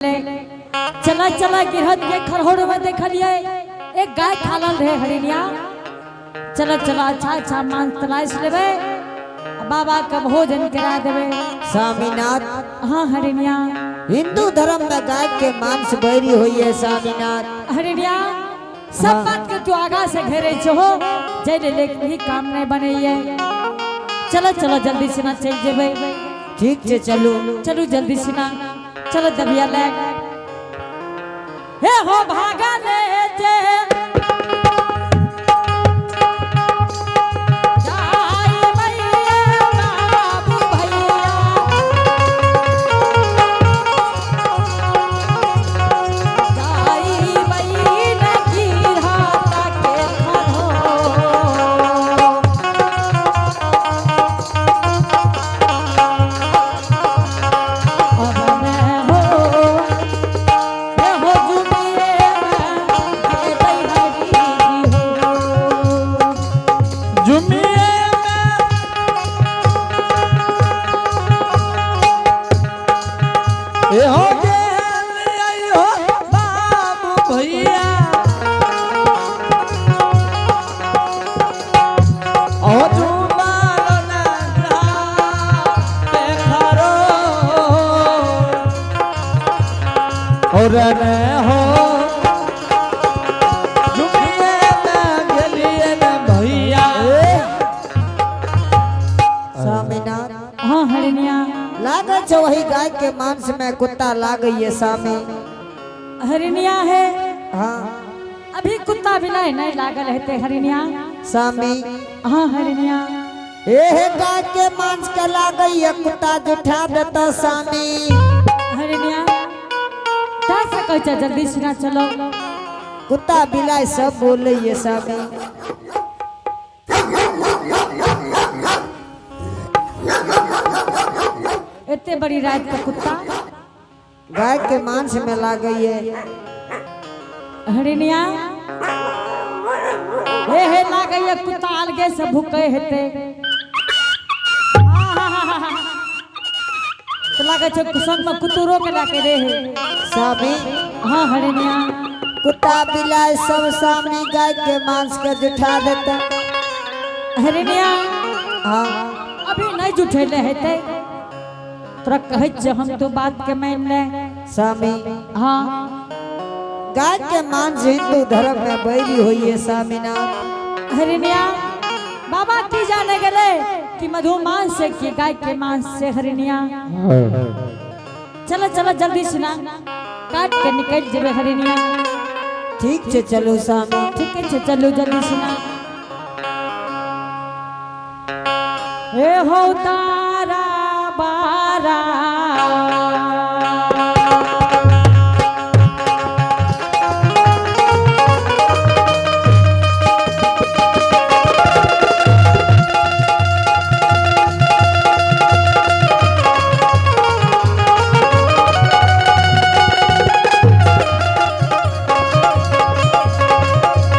चला चला गिरहत के खरहोर में देखलिए एक गाय खालल रहे हरिणिया। चला चला अच्छा अच्छा मांस तलाश लेबे, बाबा के भोजन करा देबे। स्वामीनाथ। हाँ हरिणिया। हिंदू धर्म में गाय के मांस बैरी हुई है स्वामीनाथ। हरिणिया सब हाँ। बात के तू आगा से घेरे छो, जय ले भी काम नहीं बनैये। चलो चलो जल्दी से ना चल जेबे। ठीक है चलो चलो जल्दी से ना चलो दबिया ले। हे हो भागा ले जे जाई मैया बाबू भैया, जाई मैया गिरहत के खरो। अब न हो हे हो जुमिए में के हरी हो। जुमिए में ए हो गेल आई हो बाबू भैया, ओ जुमालो ना देखरो और ने हो जुमिए में गेलिए न भैया। स्वामीनाथ। हाँ हरिणिया। लागल छो वही गाय के मांस में कुत्ता लागैये स्वामी। हरिणिया है। हाँ अभी कुत्ता भी नहीं नहीं लागल हेते हरिणिया। स्वामी। हाँ हरिणिया। एहे गाय के मांस के लागैये कुत्ता जुठा देता स्वामी। हरिणिया ता से कहै छै जल्दी सुना चलो। कुत्ता बिलाई सब बोलैये स्वामी। एते बड़ी रात के कुत्ता गाय के मांस में लागैये। हरिणिया हे हे लागैये कुत्ता अलगे से भूकै हेते। तो लागै छै संग में कुतुरो के लाके रे हे स्वामी। हाँ हरिणिया। कुत्ता बिलाई सब स्वामी गाय के मांस के जुठा देता। हरिणिया हाँ अभी नहीं जुठेले हेते, तोरा कहै छियै हम तो बात के मान ले स्वामी। हाँ गाय के मांस हिंदू धर्म में बैरी हुई है स्वामीनाथ। हरिणिया बाबा की जाने गेले कि मधु मांस से कि गाय के मांस से। हरिणिया चलो चलो जल्दी सुना काट के निकल जेबे हरिणिया। ठीक है चलो स्वामी। ठीक है चलो जल्दी सुना। हे हो तारा बारा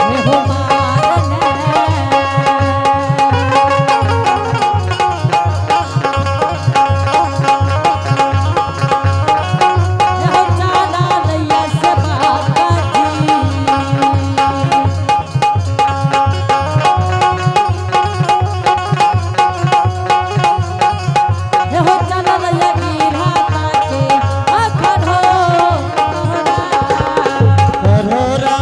हे हो मारने हे हो चाला लैया से बाबा जी। हे हो चाला लैया गिरहत के अखर हो। हरोरा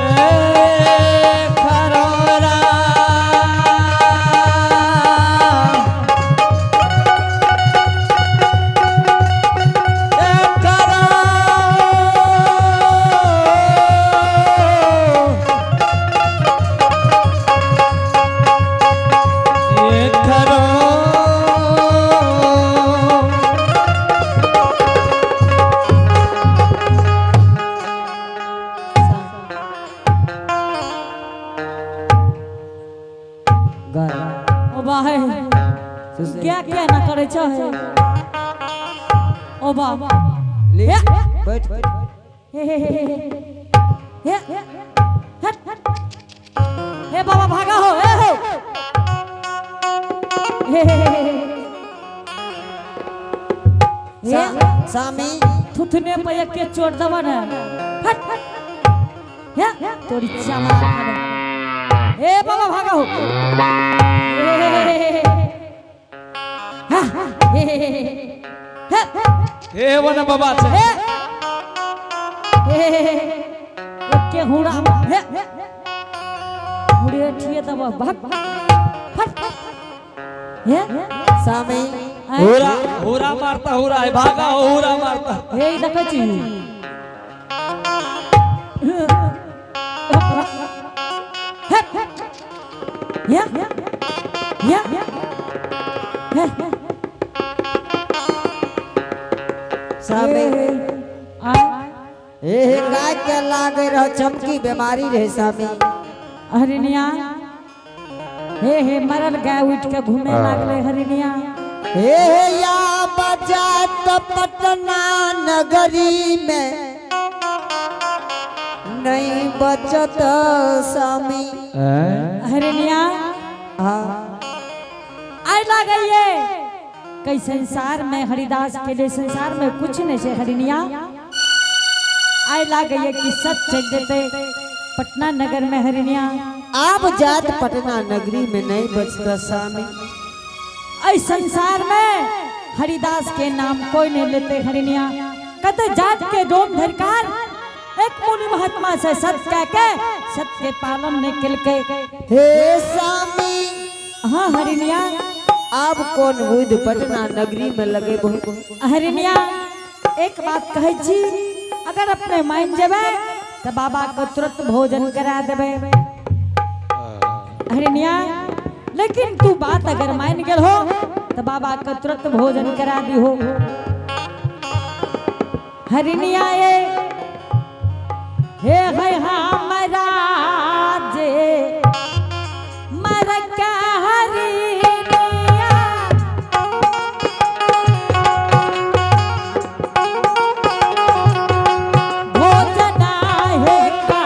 ए खरोरा ए खरो ए खरो गाय ओ बा हे क्या क्या ना करे छो हे। ओ बा ले हे। बैठ हे हे हे हे हे हट। बाबा भागा हो, ए हो। हे हे हे हे। हे स्वामी थुथने पे एक के चोट दबा ना, हट हे तोरी चमा खा ले। ए बाबा भागा हो। हे हे हे हे हे। हा, हे हे हे हे। हे हे वन बाबा छै। हे हे हे हे। एके हुड़ा हे हुड़े ठिए दबा भाग फट हे। स्वामी आय। हुरा हुरा मारता, हुरा है भागा हो, हुरा मारता। हे ई देखै छी। हे हे हे हे। स्वामी आय। हे हे गाय के लागे रह चमकी बीमारी रहे स्वामी। हरिणिया हे हे मरल गाय उठ के घूमे लागले हरिणिया। हे हे या बजात पटना नगरी में नहीं बचत स्वामी। हरिणिया हाँ आय लागइए कई संसार में हरिदास के लिए संसार में कुछ नहीं छे हरिणिया। आय लागइए कि सब चल जेते पटना नगर में हरिणिया। आप जात पटना नगरी में नहीं बचता स्वामी। ऐ संसार में हरिदास के नाम कोई नहीं लेते हरिणिया। कत जात के डोम धरकार एक मुनि महात्मा से सत्य कह के सत्य के पालन नहीं केलके। हे स्वामी हाँ हरिणिया। आप कौन बुद्ध पटना नगरी में लगे बहु। हरिणिया एक बात कहै छी, अगर अपने मान जेबै तो बाबा को तुरंत भोजन करा देबै हरिणिया। लेकिन तू बात अगर मान गेल हो तो बाबा को तुरंत भोजन करा दी हो हरिणिया। ये हे है हमरा जे मर के हरिणिया। भोजना हे का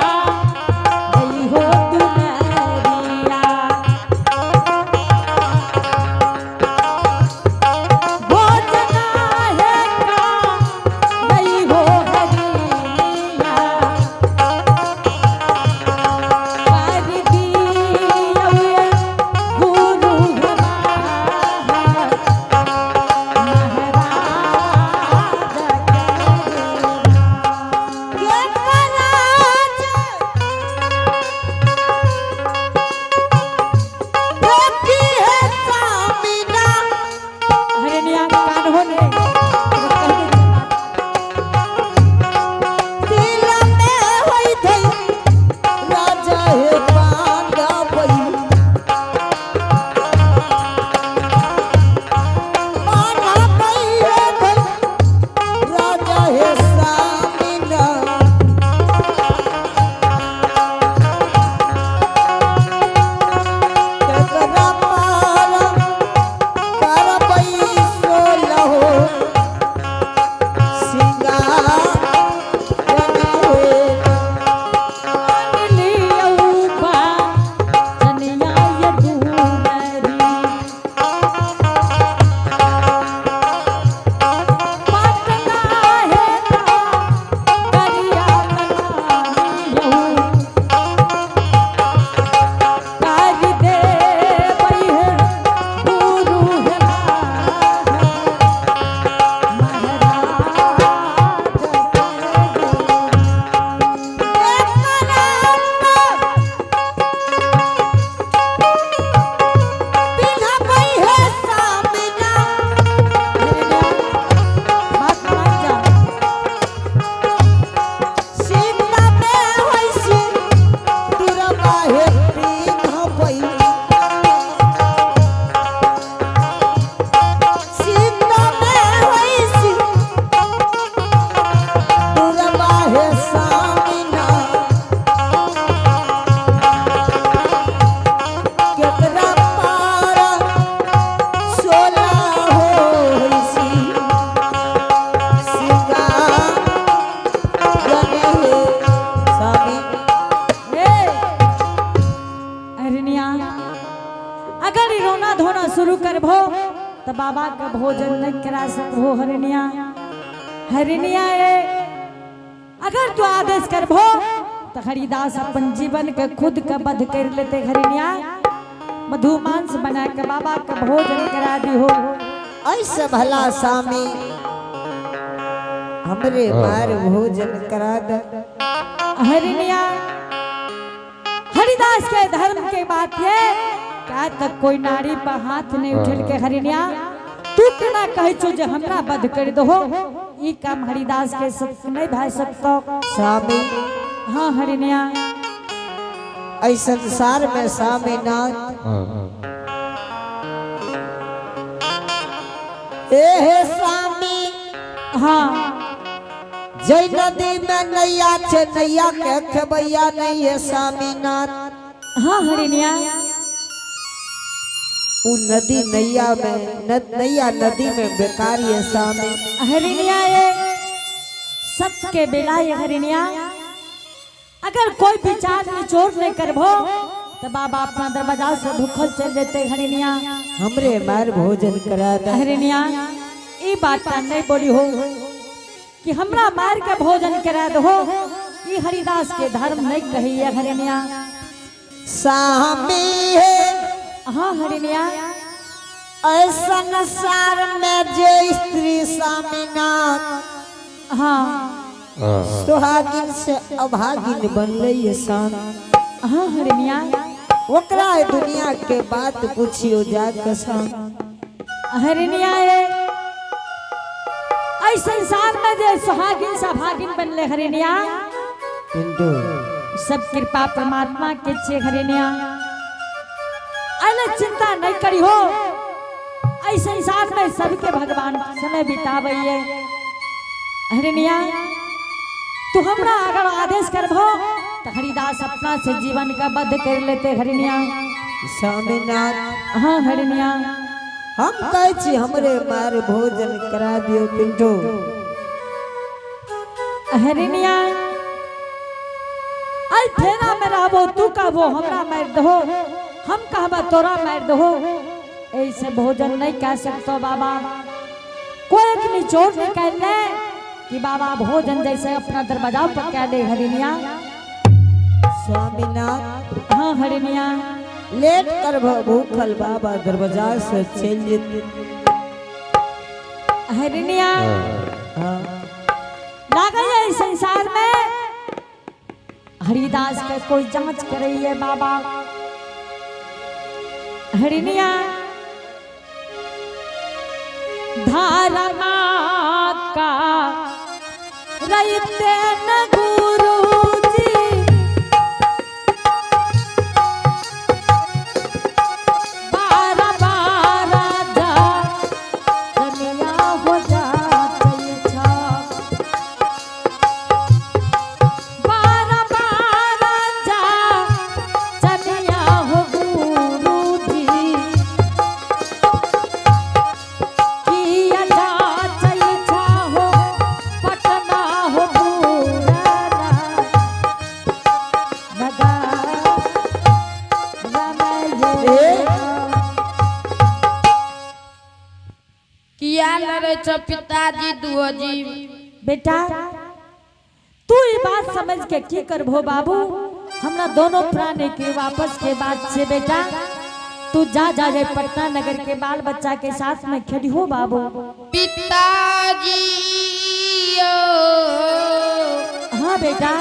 गई हो दुलरिया। भोजना हे का गई हो हरिणिया। हरिनिया, अगर ई रोना धोना शुरू करभो तो बाबा के भोजन नहीं करा सकबो। हरिनिया, हरिनिया ए अगर तू आदेश करभो तो हरिदास अपन जीवन के खुद के बध कर लेते। हरिनिया, मधुमांस बना के बाबा के भोजन करा दी हो। ऐसे भला स्वामी हमरे मार भोजन करा दे। हरिनिया, हरिदास के धर्म के बात है क्या तक कोई नारी पर हाथ नहीं उठल के। हरिनिया, तू केना कहै छो जे हमरा बध कर दहो? ई काम हरिदास के सत्य नहीं भए सकतो। स्वामी। हाँ हरिनिया। ऐ संसार में स्वामीनाथ ए हे स्वामी। हाँ। जय नदी में नैया छे, नैया के खेबैया नहीं है स्वामीनाथ। हाँ हरिनिया। उ नदी नैया में नैया नदी में बेकार है स्वामी। हरिनिया, ये सबके बेला ये हरिनिया, अगर कोई विचार निचोड़ नहीं करभो तो बाबा अपना दरवाजा से भूखल चल देते। हरिनिया। हमरे मार भोजन करा दे। हरिनिया, ई बात नहीं बोली हो कि हमरा मार के भोजन करा दो, ई हरिदास के धर्म नहीं कही है हरिनिया। स्वामी है। हाँ हरिनिया। ऐसा संसार में जे स्त्री स्वामीनाथ हाँ। सुहागिन से अभागिन बनले है स्वामी। हाँ हरिनिया। ओकरा दुनिया के बात पूछियो जाके स्वामी। हरिनिया, ये ऐ संसार में जे सुहागिन सभागिन बनले हरिनिया, किंतु सब कृपा परमात्मा के छे। हरिनिया, अरे चिंता नहीं करी हो, ऐ संसार में सबके भगवान समय बितावइये। हरिनिया, तू हमरा अगर आदेश करभो तो हरिदास अपना से जीवन का बध कर लेते। हरिनिया। स्वामीनाथ। हाँ हरिनिया। हम कहै छी हमरे मार भोजन करा दियो पिंटू। हरिनिया, आई फेरा में रहबो, तू कहबो हमरा मार दहो, हम कहबा तोरा मार दहो, ऐसे भोजन नहीं कह सकतो बाबा। कोई एक निचोड़ निकाल ले कि बाबा भोजन जैसे अपना दरवाजा पर कह दे। हरिनिया। स्वामीनाथ। हाँ हरिनिया। लेट कर भूखल बाबा दरवाजा से चल जेते। हरिनिया। हाँ। लागल है इस संसार में हरिदास के कोई जांच करइए बाबा। हरिनिया, धारमा का रहते न गुरुजी, बारह बारह जा दुनिया हो जाते छा, बारह बारह जा चनिया हो गुरुजी, किया जा चैछा हो पटना हो पुराना नगा रमये। किया लड़े छो पिताजी दुओजी? बेटा, तू ई बात समझ के की करभो बाबू? हमरा दोनों प्राणी के वापस के बात से बेटा, तू जा जा जाए पटना नगर के बाल बच्चा के साथ में खेली हो बाबू। पिताजी ओ। हाँ बेटा।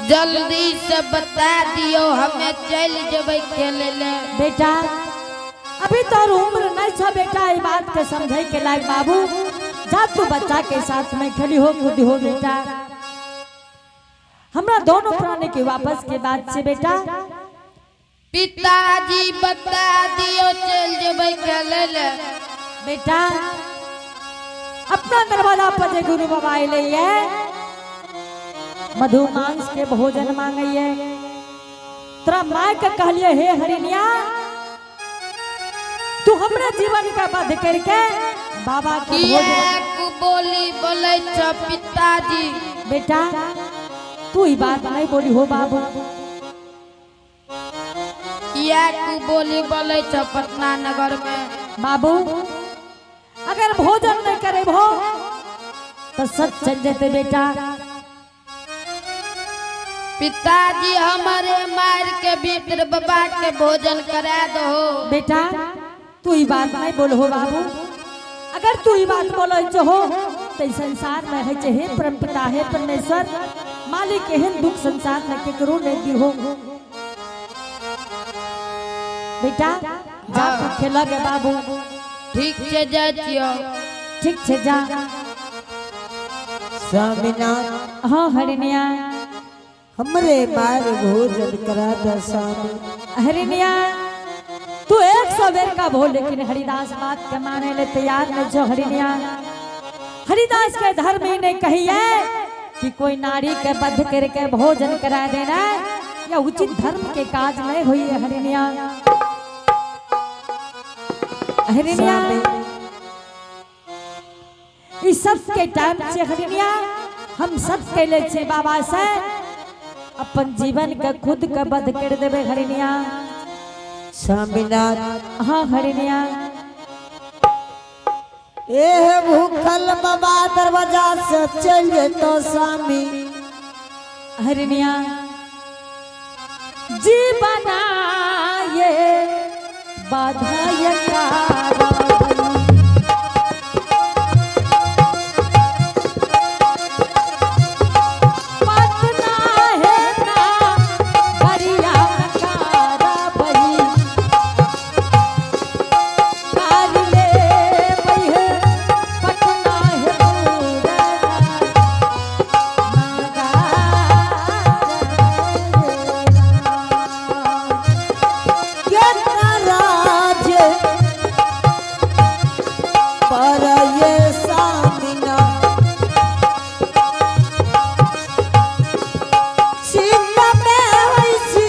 जल्दी से बता दियो, हमें चल जेबै खेले ले। बेटा, अभी तोर उम्र नहीं छो बेटा ई बात के समझे के लायक। बाबू, जा तू बच्चा के साथ में खेली हो कूदी हो। बेटा, हमरा दोनों प्राणी के वापस के बात से बेटा। पिताजी, बता दियो, चल जेबै खेले ले। बेटा, अपना दरवाजा पर जे गुरु बाबा अइले है, मधुमांस के भोजन मांगइए, तोरा माय के कहलिए, हे हरिनिया, तू हमरे जीवन का बध करके बाबा के भोजन किया बोली बोले छो पिताजी? बेटा, तू ही बात नहीं बोली हो बाबू। किया तू बोली बोले छ पटना नगर में? बाबू अगर भोजन नहीं करे भो तो सब चल जेते बेटा। पिताजी हमारे मार के भीतर बाबा के भोजन करा दो। बेटा तू ही बात नहीं बोलो बाबू, अगर तू ही बात बोलो जो हो तो संसार में है हे परम पिता हे परमेश्वर मालिक एहन दुख संसार में केकरो नहीं दी हो। बेटा जा तू खेल गे बाबू। ठीक छे जाय छियो। ठीक छे जा। स्वामीनाथ। हाँ हरिणिया। हमरे मार भोजन करा दे स्वामी। हरिणिया तू 100 बेर का भो, लेकिन हरिदास बात के माने ले तैयार नहीं जो हरिणिया। हरिदास के धर्म ही नहीं कही है कि कोई नारी के बध करके भोजन करा देना या उचित धर्म के काज नहीं हुई है हरिणिया। हरिणिया इस सब के टाइम से हरिणिया हम सब के ले छे बाबा से अपन जीवन के खुद के बध कर देवे हरिणिया। स्वामीनाथ। हाँ हरिणिया। एह भूखल बाबा दरवाजा से चल तो स्वामी। हरिणिया जीवना ये बाधायका पटना है ना बरिया कारा बही कार ले बही पटना है केतना राज पर ये स्वामीनाथ सीता में होइसी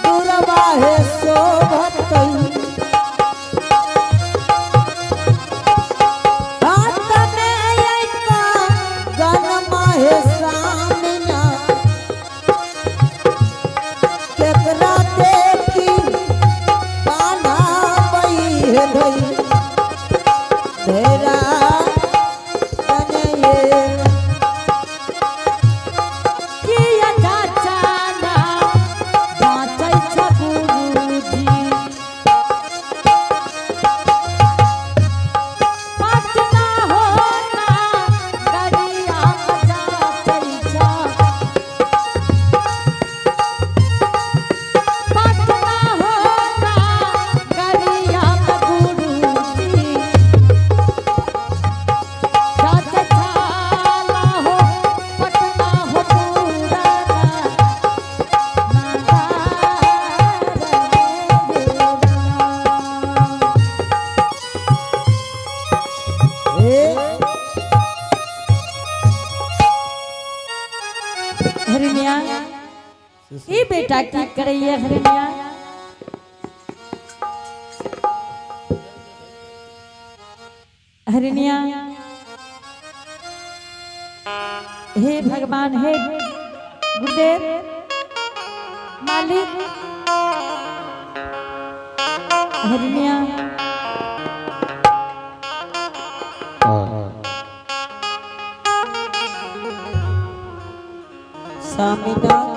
दुर्वा हे शोभतई हाथ में एका गनमा हे स्वामीनाथ केकरा देखी बान्हा बई हे भई धेरा तने ये किया चाचा बाँचै छ गुरुजी पटना हो ना गरिया जाचै छ पटना हो ना गरिया गुरुजी जाचै छाला हो पटना हो पुराना हरिणिया ई बेटा की करैया हरिणिया? हरिणिया हे भगवान हे गुरुदेव मालिक हरिणिया स्वामीनाथ।